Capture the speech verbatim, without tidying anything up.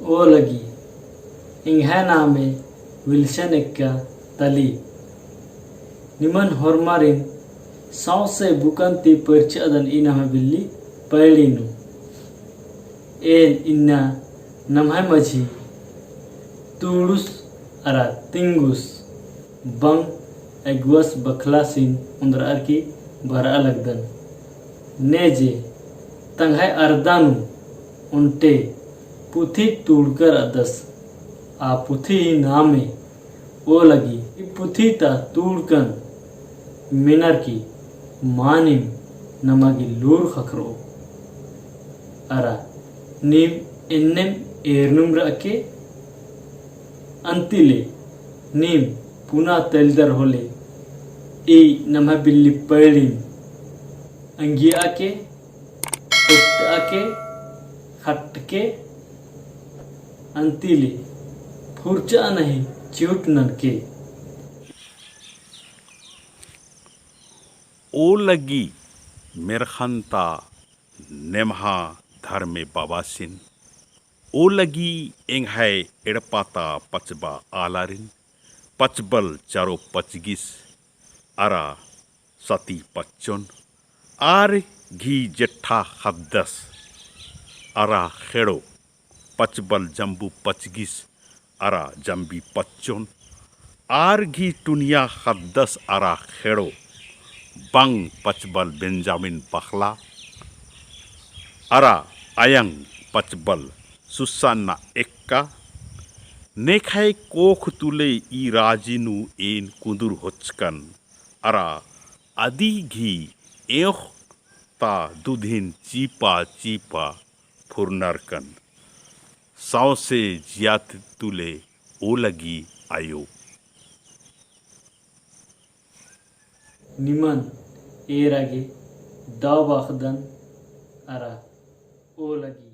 ओ लगी, एंग्है नामे विल्सन एक्का तली। निमन होरमारिन सौंसे बुकन ती परिछादन ई नम्है बिल्ली पैड़ी नू। एन इन्ना नम्है मझी तूड़ुस अरा तिंगुस बंग एगुवस बखलासिन ओन्द्रअर की बरआ लगदन। ने जे तंग्है अरदा नू ओन्टे पुथी तूड़कर अदस, आ पुथी ही नामे ओ लगी। ई पुथी ता तूड़कन मेनर की मानिम नमा गे लूर ख़क्खरओ। अरा नीम एन्नेम एरनुम रअके, अन्तिले नीम पुना तैलदर होले, ई नम्है बिल्ली पैड़िन अंगियाके, उट्टअके, खट्टके, अन्तिले फुरचा नहीं चिहुट ननके। ओ लगी मेरखन ता नेम्हा धर्मे बाबासिन, ओ लगी एंग्है एड़पा ता पचबा आलारिन, पचबल चारो पचगिस अरा सती पच्चोन, आर घी जेठा ख़द्दस अरा ख़ेड़ो, पचबल जम्बू पचगिस अरा जम्बी पच्चोन, आर घी टुनिया ख़द्दस अरा ख़ेड़ो, बंग पचबल बेंजामिन बखला अरा अयंग पचबल सुसाना एक्का। नेखय कोख तुले ई राजी नू एन कुन्दुर होचकन अरा अदी घी एंख़ ता दुधिन चीपा चीपा फुरनरकन। सौंसे जियात तुले ओ लगी आयो। निमन एरा गे दव बाखदन अरा ओ लगी।